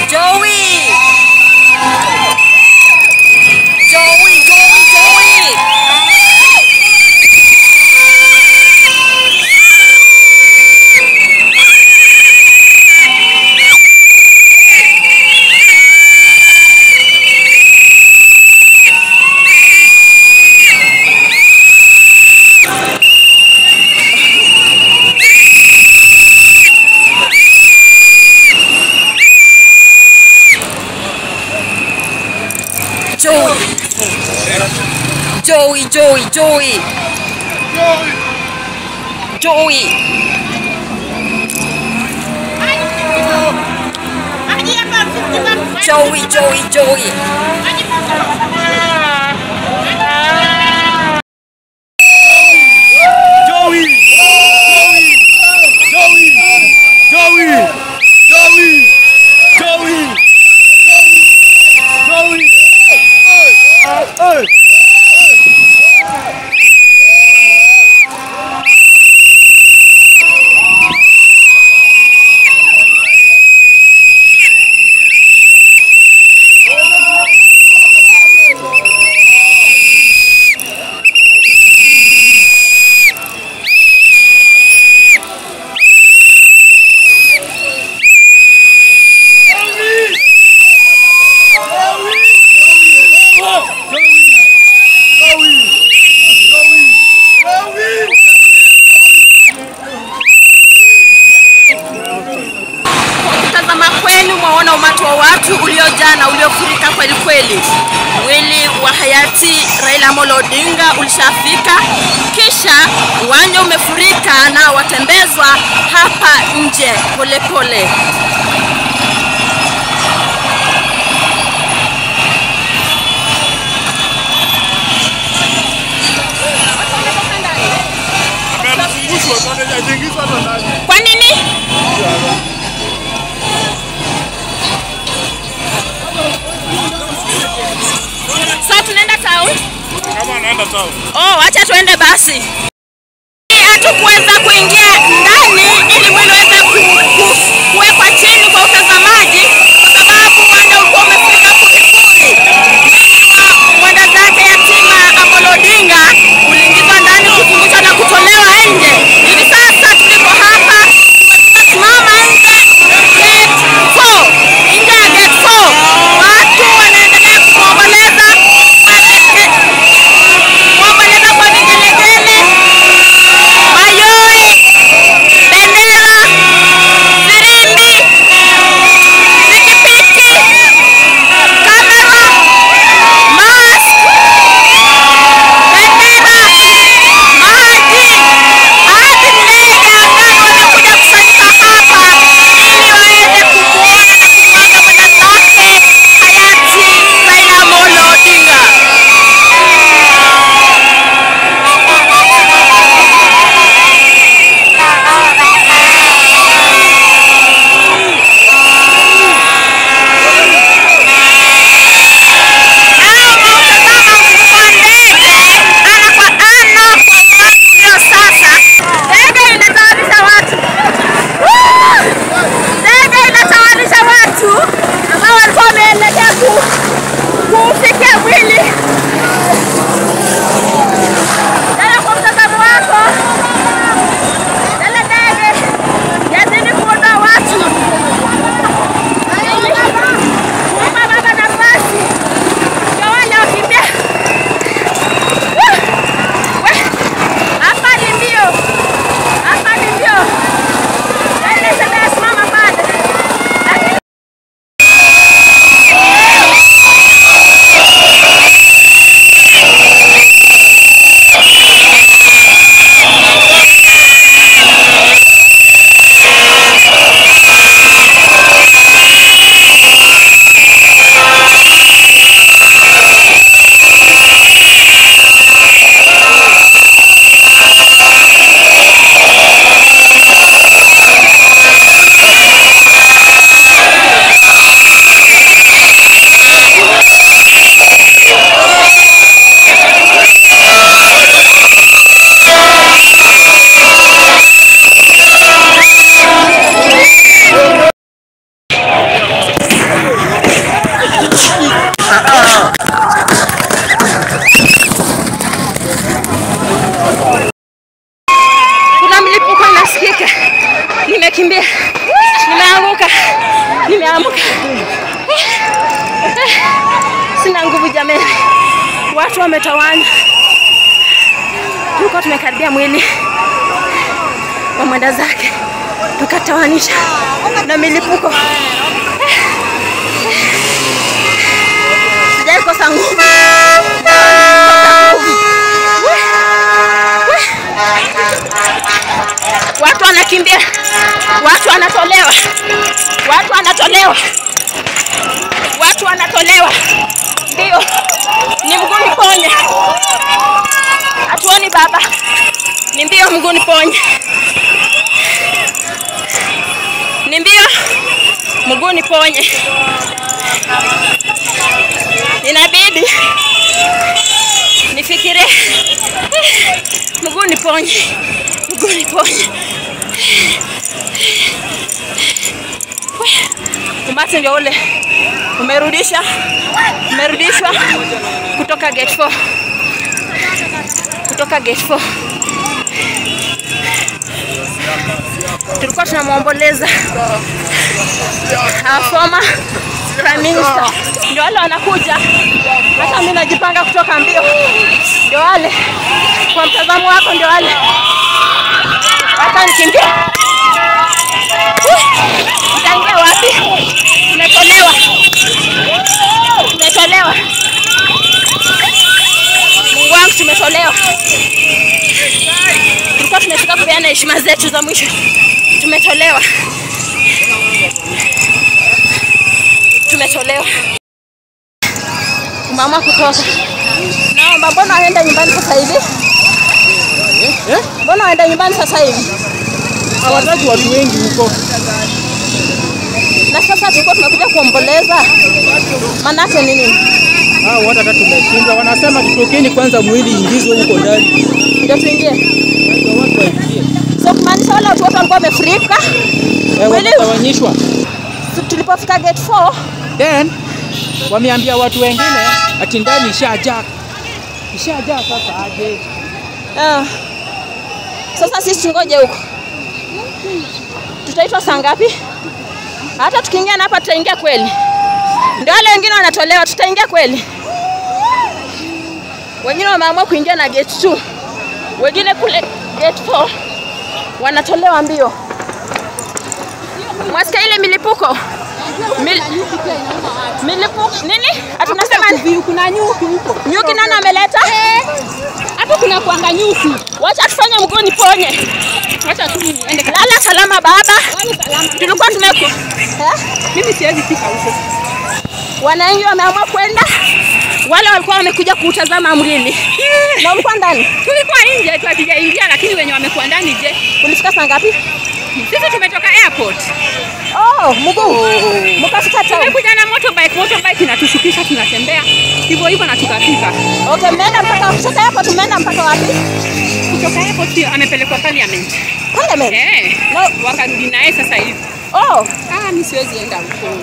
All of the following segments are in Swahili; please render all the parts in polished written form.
Joey! Joey, Joey, Joey! Joey, Joey, Joey, Joey, Joey, Joey, Joey. Joey, Joey, Joey, Joey, Joey, Joey, Joey. Mwaona umati wa watu uliojaa na uliofurika kweli kweli. Mwili wa hayati Raila Amolo Odinga ulishafika, kisha uwanja umefurika na watembezwa hapa nje pole pole. Kwa nini? Sasa tunaenda town? Kama naenda town. Oh, acha tuende basi. Hatukuweza kuingia ndani ili mwili uweze kuwekwa chini kwa utazamaji kwa sababu uwanja ulikuwa umefurika furifuri. Mwili wa mwenda zake yatima Amolo Odinga uliingizwa ndani kuzungushwa na kutolewa nje. Hivi sasa tuliko hapa tumesimama nje gate 4. Nje ya gate 4. Watu wanaendelea kuomboleza. Kuomboleza kwa vigelegele, mayowe, bendera. Nimekimbia. Nimeanguka. Nimeamka. Sina nguvu jameni. Watu wametawanya. Tulikuwa tumekaribia mwili wa mwenda zake, tukatawanisha na milipuko. Sijai kosa nguvu. Watu wanakimbia, watu wanatolewa, watu wanatolewa, watu wanatolewa. Ndio, ni mguu niponye. Hatuoni baba, ni mbio mguu niponye, ni mbio mguu niponye. Inabidi nifikirie mguu niponye, mguu niponye. Umati ndio ule umerudishwa kutoka gate 4. Kutoka gate 4. Tulikuwa tunamuomboleza our former Prime Minister. Ndio wale wanakuja. Hata mimi najipanga kutoka mbio. Ndio wale. Kwa mtazamo wako ndio wale. Hata nikimbia. Nitaingia wapi? Tumetolewa. Tumetolewa. Mungu wangu, tumetolewa. Tulikuwa tumefika kupeana heshima zetu za mwisho. Tumetolewa. Tumetolewa. Mama kutoka. Naomba, mbona waenda nyumbani sasa hivi? Mbona waenda nyumbani sasa hivi? Hawataki watu wengi huko. Na sasa tulikuwa tumekuja kuomboleza. Manake nini? Hao watu hata tumeshindwa. Wanasema tutokeni kwanza mwili ingizwe huko ndani. Ndio tuingie. Ndio watu waingie. So kumaanisha wale watu wote walikuwa wamefurika. Mwili utawanyishwa. Tulipofika gate 4, then wameambia watu wengine ati ndani ishajaa. Ishajaa sasa aje. Sasa sisi tungoje huko. Tutaitwa saa ngapi? Hata tukiingia na hapa tutaingia kweli? Ndio wale wengine wanatolewa, tutaingia kweli? Wengine wameamua kuingia na gate 2. Wengine kule gate 4 wanatolewa mbio. Mwasikia ile milipuko? Milipuko nini? Hatunasema kuna nyuki huko. Nyuki nani ameleta? Hapo kuna kuanga nyuki. Wacha tufanye mguu niponye. Wacha tu niende. Lala salama baba. Tulikuwa tumeku. Mimi siwezi fika huko. Wananchi wameamua kwenda. Wale walikuwa wamekuja kutazama mwili. Na ulikuwa ndani? Tulikuwa nje tu hatujaingia, lakini wenye wamekuwa ndani je? Ulifika saa ngapi? Sisi tumetoka airport. Oh, mguu. Mkafika town. Tumekuja na motorbike, motorbike inatushukisha tunatembea. Hivyo hivyo na tukafika. Okay, mmeenda mpaka kutoka airport, mmeenda mpaka wapi? Kutoka airport amepelekwa parliament. Parliament? Eh. No. Wakarudi naye sasa hivi. Oh, mimi siwezi enda huko.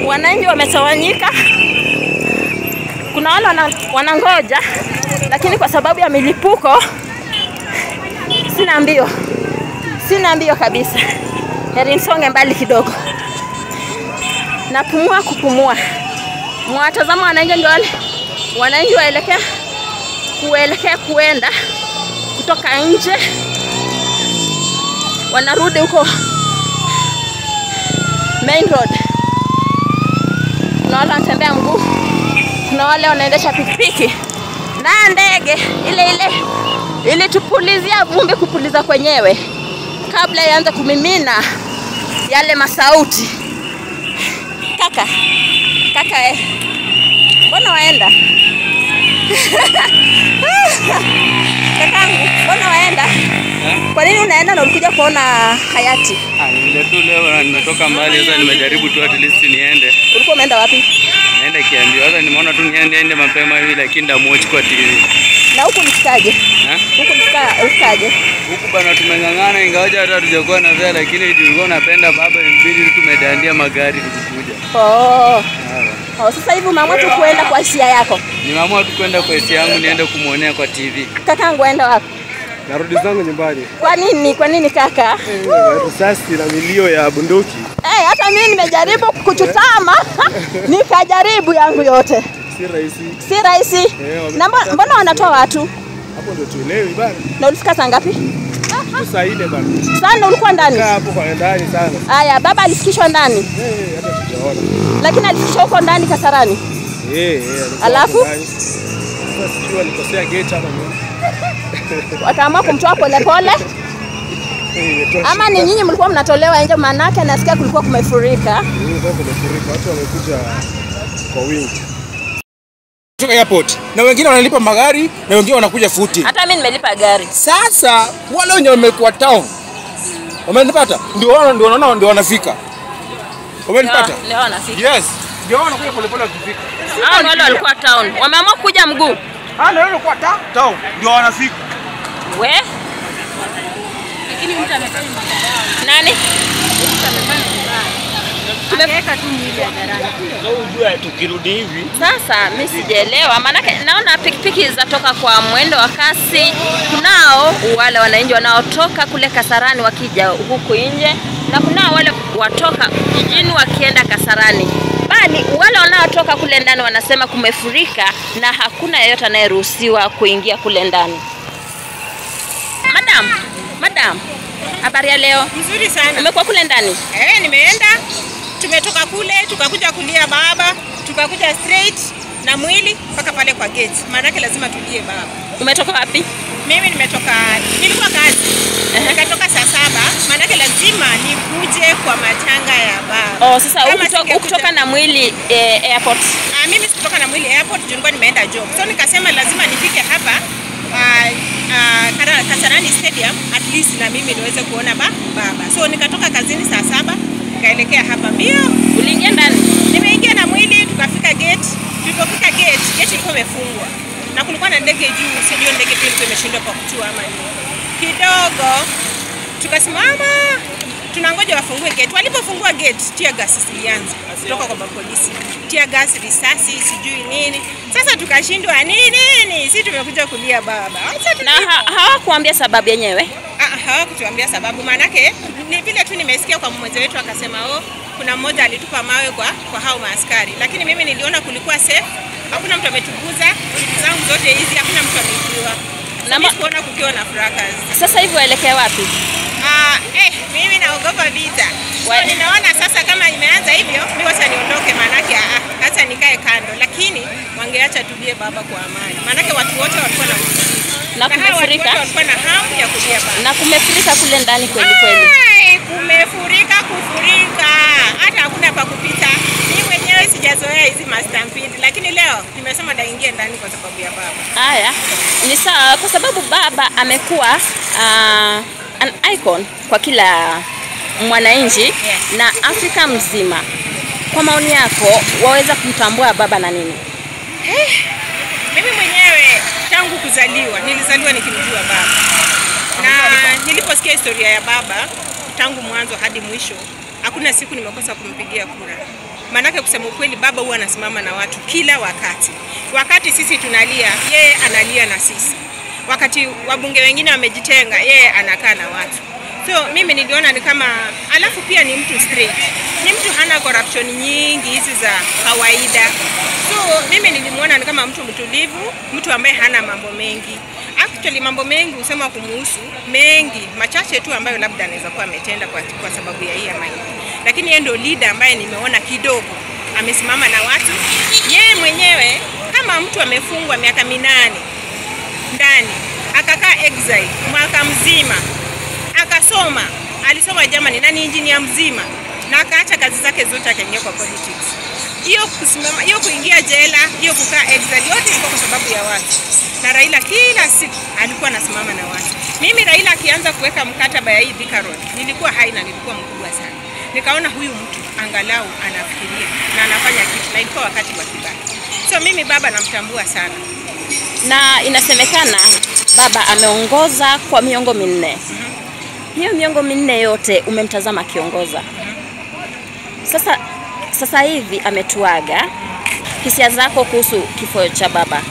Wananchi wametawanyika. Kuna wale wanangoja, lakini kwa sababu ya milipuko sina mbio. Sina mbio kabisa. Heri nisonge mbali kidogo. Napumua kupumua. Mwatazama wananchi ndio wale. Wananchi waelekea kuelekea kuenda kutoka nje. Wanarudi huko main road. Kuna wale wanatembea mguu, kuna wale wanaendesha pikipiki na ndege ile ile ilitupulizia vumbi, kupuliza kwenyewe kabla ianze kumimina yale masauti. Kaka, kaka mbona waenda? Kakangu, mbona waenda? Kwa nini unaenda na ulikuja kuona hayati? Nile tu leo nimetoka mbali, sasa nimejaribu tu at least niende. Ulikuwa umeenda wapi? Naenda Kiambu. Sasa nimeona tu niende mapema hivi, lakini ndamuochi kwa TV. Na huku ulifikaje? Huku ulifikaje? Huku bana tumeng'ang'ana, ingawaje hata hatujakuwa na fare, lakini tulikuwa tunapenda baba, inabidi tumedandia magari tukikuja. Oh. Oh, sasa hivi umeamua tu kuenda kwa hisia yako? Nimeamua tu kwenda kwa hisia yangu, niende kumuonea kwa TV. Kakangu aenda wapi? Narudi zangu nyumbani. Kwa nini? Kwa nini kaka? Risasi na milio ya bunduki. Hata mimi nimejaribu kuchutama. Nikajaribu yangu yote. Si rahisi. Si rahisi. Na mbona wanatoa watu? Hapo ndio tuelewi bana. Na ulifika saa ngapi? Saa 4 bana. Sana ulikuwa ndani? Hapo kwa ndani sana. Haya, baba alifikishwa ndani. Hata tujaona. Lakini alifikishwa huko ndani Kasarani. Alafu sasa sijui alikosea gate ama nini. Wakaamua kumtoa pole pole. Ama ni nyinyi mlikuwa mnatolewa nje, manake nasikia kulikuwa kumefurika. Kulikuwa kumefurika, watu wamekuja kwa wingi. Kutoka airport na wengine wanalipa magari na wengine wanakuja futi. Hata mimi nimelipa gari. Sasa wale wenye wamekuwa town. Wamenipata? Ndio wao ndio wanafika. Wamenipata? Leo wanafika. Yes. Ndio wanakuja pole pole wakifika. Hao wale walikuwa town. Wameamua kuja mguu. Hao wale walikuwa town ndio wanafika. We? Lakini mtu amefanya mabaya. Nani? Mtu amefanya mabaya. Tumeweka tu mwili hadharani. Ujue tukirudi hivi. Sasa mimi sijaelewa, maana naona pikipiki zatoka kwa mwendo wa kasi. Kunao wale wananchi wanaotoka kule Kasarani wakija huku nje, na kunao wale watoka jijini wakienda Kasarani. Bali wale wanaotoka kule ndani wanasema kumefurika na hakuna yeyote anayeruhusiwa kuingia kule ndani. Madam, habari ya leo? Nzuri sana. Umekuwa kule ndani? Nimeenda. Tumetoka kule, tukakuja kulia baba, tukakuja straight na mwili mpaka pale kwa gate. Maana lazima tulie baba. Umetoka wapi? Mimi nimetoka, nilikuwa kazi. Nikatoka saa 7, maana lazima nikuje kwa matanga ya baba. Oh, sasa ukutoka na mwili airport? Mimi sikutoka na mwili airport, nilikuwa nimeenda job. So nikasema lazima nifike hapa Kasarani Stadium at least na mimi niweze kuona baba. So nikatoka kazini saa 7 nikaelekea hapa mbio. Uliingia ndani? Nimeingia na mwili, tukafika gate. Tulipofika gate, gate ilikuwa imefungwa. Na kulikuwa na ndege juu, sijui ndege pia ilikuwa imeshindwa kwa kutua ama nini. Kidogo tukasimama tunangoja wafungue gate. Walipofungua gate, tear gas ilianza kutoka kwa polisi. Tear gas, risasi, sijui nini. Sasa tukashindwa nini? Sisi tumekuja kulia baba. Na hawakuambia sababu yenyewe? Hawakutuambia sababu, maanake ni vile tu nimesikia kwa mmoja wetu akasema kuna mmoja alitupa mawe kwa hao maaskari. Lakini mimi niliona kulikuwa safe, hakuna mtu ametuguza, vitu zangu zote hizi hakuna mtu ameibiwa. Na sikuona kukiwa na fracas. Sasa hivi waelekea wapi? Mimi naogopa vita. So ninaona sasa kama imeanza hivyo, mimi wacha niondoke, maanake hata nikae kando, lakini wangeacha tulie baba kwa amani. Maanake watu wote walikuwa na na kumefurika. Walikuwa na hamu ya kulia baba. Na kumefurika kule ndani kweli kweli. Kumefurika kufurika. Hata hakuna pa kupita. Mimi mwenyewe sijazoea hizi mastampede, lakini leo nimesema ndaingia ndani kwa sababu ya baba. Haya, ni sawa kwa sababu baba amekuwa an icon kwa kila mwananchi, yes, na Afrika mzima. Kwa maoni yako, waweza kumtambua baba na nini? Mimi mwenyewe tangu kuzaliwa, nilizaliwa nikimjua baba. Na niliposikia historia ya baba tangu mwanzo hadi mwisho, hakuna siku nimekosa kumpigia kura. Manake kusema ukweli, baba huwa anasimama na watu kila wakati. Wakati sisi tunalia, yeye analia na sisi. Wakati wabunge wengine wamejitenga, yeye anakaa na watu. So mimi niliona ni kama, alafu pia ni mtu straight. Ni mtu hana corruption nyingi hizi za kawaida. So mimi nilimuona ni kama mtu mtulivu, mtu ambaye hana mambo mengi. Actually mambo mengi usema kumuhusu, mengi, machache tu ambayo labda anaweza kuwa ametenda kwa sababu ya hii ama hii. Lakini yeye ndio leader ambaye nimeona kidogo amesimama na watu. Yeye mwenyewe kama mtu amefungwa miaka 8 ndani, akakaa exile mwaka mzima, akasoma, alisoma Germany na ni engineer mzima, na akaacha kazi zake zote akaingia kwa politics. Hiyo kusimama, hiyo kuingia jela, hiyo kukaa exile, yote ilikuwa kwa sababu ya watu. Na Raila kila siku alikuwa anasimama na watu. Mimi Raila akianza kuweka mkataba ya hii Thika Road, nilikuwa hai na nilikuwa mkubwa sana. Nikaona huyu mtu angalau anafikiria na anafanya kitu, na ilikuwa wakati wa Kibaki. So mimi baba namtambua sana. Na inasemekana baba ameongoza kwa miongo 4. Hiyo miongo 4 yote umemtazama akiongoza. Sasa hivi ametuaga. Hisia zako kuhusu kifo cha baba?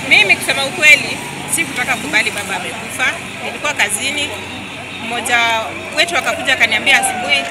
Mimi kusema ukweli, Sikutaka kukubali baba amekufa. Nilikuwa kazini, mmoja wetu akakuja akaniambia asubuhi,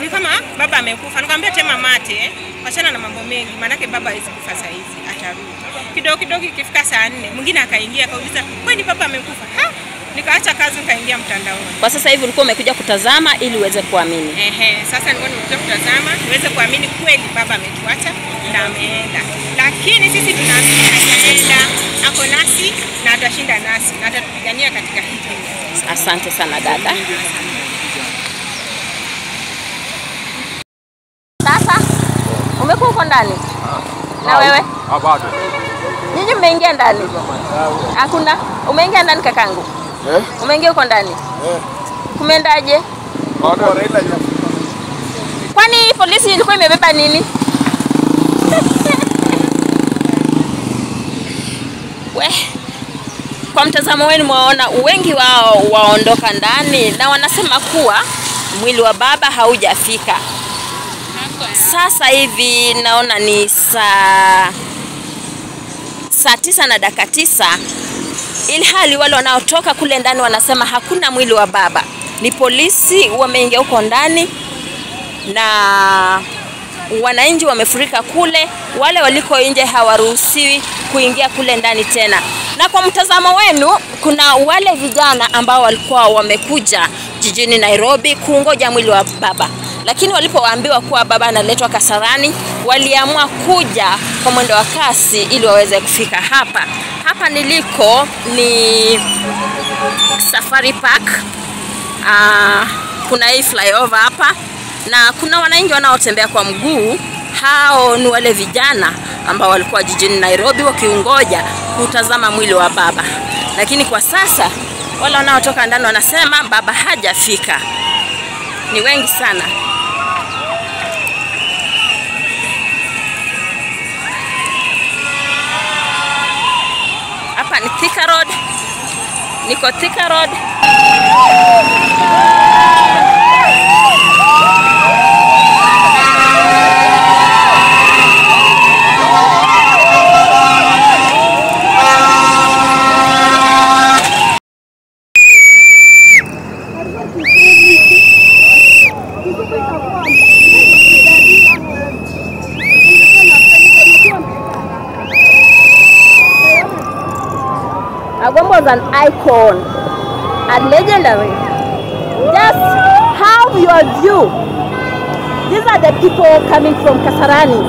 ni kama baba amekufa. Nikamwambia tema mate, wachana na mambo mengi, maanake baba hawezi kufa saa hizi, atarudi. Kidogo kidogo ikifika saa 4, mwingine akaingia akauliza, kwani baba amekufa? Ha? Nikaacha kazi nikaingia mtandaoni. Kwa sasa hivi ulikuwa umekuja kutazama ili uweze kuamini. Ehe, sasa nilikuwa nimekuja kutazama niweze kuamini kweli baba ametuacha na ameenda. Lakini sisi tunaamini hajaenda, ako nasi na atashinda nasi na atatupigania katika hii Kenya. Asante sana dada. Sasa umekuwa uko ndani? Na wewe? Bado. Nyinyi mmeingia ndani? Hakuna. Umeingia ndani kakangu? Eh? Umeingia uko ndani? Eh. Kumeendaje? Bado Raila. Kwani polisi ilikuwa imebeba nini? We, kwa mtazamo wenu mwaona wengi wao waondoka ndani na wanasema kuwa mwili wa baba haujafika. Sasa hivi naona ni saa 9:09, ilhali wale wanaotoka kule ndani wanasema hakuna mwili wa baba. Ni polisi wameingia huko ndani na wananchi wamefurika kule, wale waliko nje hawaruhusiwi kuingia kule ndani tena. Na kwa mtazamo wenu, kuna wale vijana ambao walikuwa wamekuja jijini Nairobi kungoja mwili wa baba, lakini walipoambiwa kuwa baba analetwa Kasarani, waliamua kuja kwa mwendo wa kasi ili waweze kufika hapa. Hapa niliko ni Safari Park. Kuna hii flyover hapa na kuna wananchi wanaotembea kwa mguu. Hao ni wale vijana ambao walikuwa jijini Nairobi wakiungoja kutazama mwili wa baba. Lakini kwa sasa wale wanaotoka ndani wanasema baba hajafika. Ni wengi sana. Hapa ni Thika Road. Niko Thika Road. Agwambo was an icon, a legendary. Just have your view. These are the people coming from Kasarani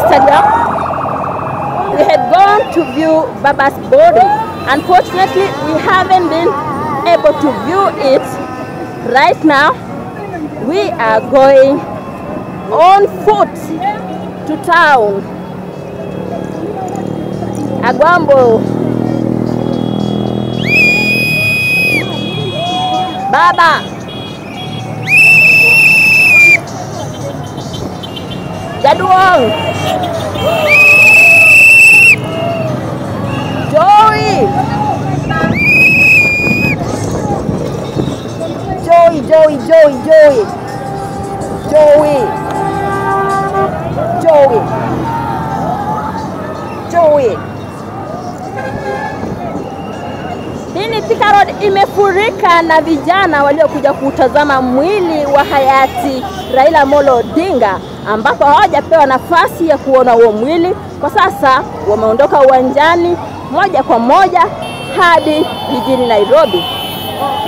Stadium. We had gone to view Baba's body. Unfortunately, we haven't been able to view it. Right now, we are going on foot to town. Agwambo. Baba. Jaduong. Joey. Joey, Joey, Joey, Joey. Joey. Joey. Joey. Hii Thika Road imefurika na vijana waliokuja kutazama mwili wa hayati Raila Amolo Odinga, ambapo hawajapewa nafasi ya kuona huo mwili. Kwa sasa wameondoka uwanjani moja kwa moja hadi jijini Nairobi.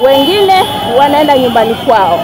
Wengine wanaenda nyumbani kwao.